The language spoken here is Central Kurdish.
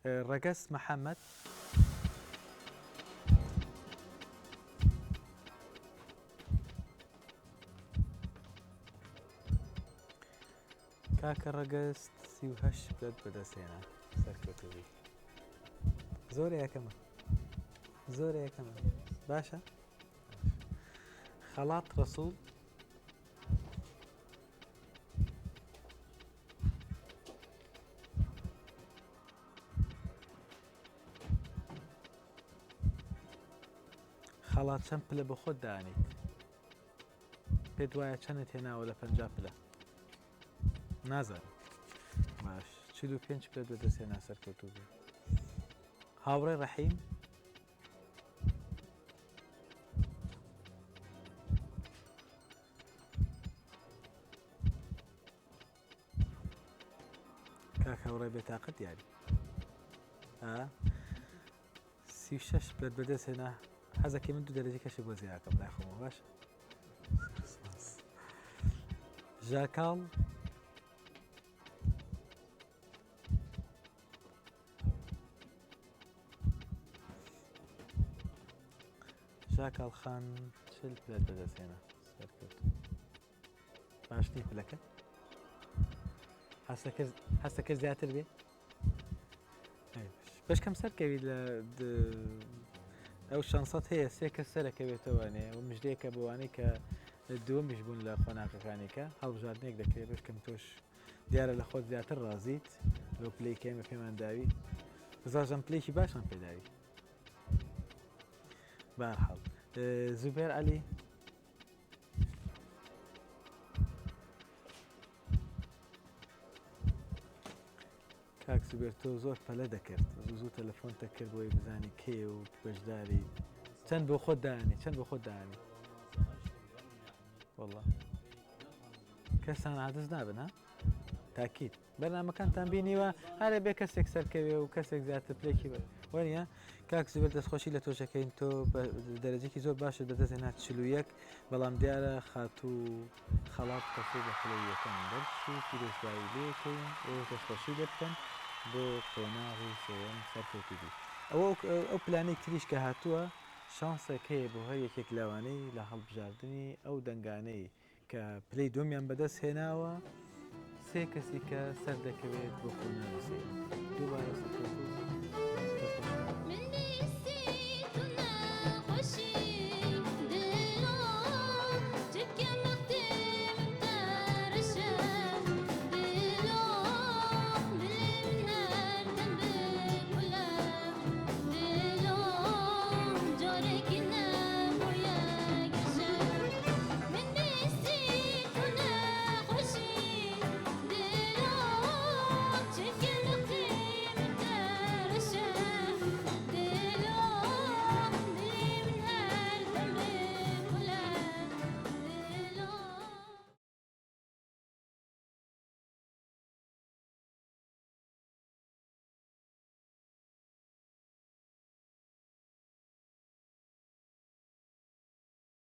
ڕەگەز محەممەد. کاکە ڕەگەز 38 پلەت بەدەستهێنا سەرکەوتوبی زۆر یەکەمە زۆر یەکەمە باشە خەڵات ڕەسوڵ خەڵات چەند پلە بە خۆت دانیت پێت وایە چەنت هێناوە لە 50 پلە نازانم باش 45 پلە بەدەست هێنا سەرکەوتوو بوو هاوڕێ ڕەحیم کاک هاوڕێ بێتاقەت دیاری 36 پلەت بەدەست هێنا حەزەکەی من دوو دەرەجە کەشی بۆ زیاکەم لای خۆمەوە باش ژاکاڵ ژاکاڵ خان چل پلەت بەدەست هێنا سەرکەوت باش نییە پلەکە هەستەکە زیاتر بێ بەشکەم سەرکەویت لە ئەو شانسەت هەیە سێ کەس سەرەکەوێتەوە نێ و مژدەیەکە بۆوانەی کە دووەمیش بوون لە قۆناغەکانی کە هەڵبژاردنێک دەکرێت بەشکەم تۆش دیارە لە خۆت زیاتر ڕازیت لەو پلەی کە ئێمە پێمان داوی زاژەم پلێکی باشمان پێداوی بارحاڵ زوبێر عەلی کاک زوبێر تۆ زۆر پەلە دەکرد زوو زوو تەلەفۆنت دەکرد بۆی بزانی کێ و بەشداری چەند بۆ خۆت دانی چەند بۆ خۆت دانی والله کەسان عادز نابن ها تاکید بەرنامەکانتان بینیوە هەرە بێ کەسێک سەرکەوێ و کەسێک زیاتر پلێکی بێت وەنیە کاک زوبێر دەستخۆشی لە تۆشەکەین تۆ دەرەجێکی زۆر باشت بەدەست هێنا 41 بەڵام دیارە خاتوو خەڵات ڕەسوڵ بە پلەی یەکەم دەرچوو پیرۆزبایی لێکەین ئێوەش دەستخۆشی لێ بکەن بۆ قۆناغی سێیەم سەرکەوتوو بی ئەوە ئەو پلانەی تریش کە هاتووە شانسێک هەیە بۆ هەر یەکێک لەوانەی لە هەڵبژاردنی ئەو دەنگانەی کە پلەی دووەمیان بەدەست هێناوە سێ کەسی کە سەردەکەوێت بۆ قۆناغی سێیەم دووبارە.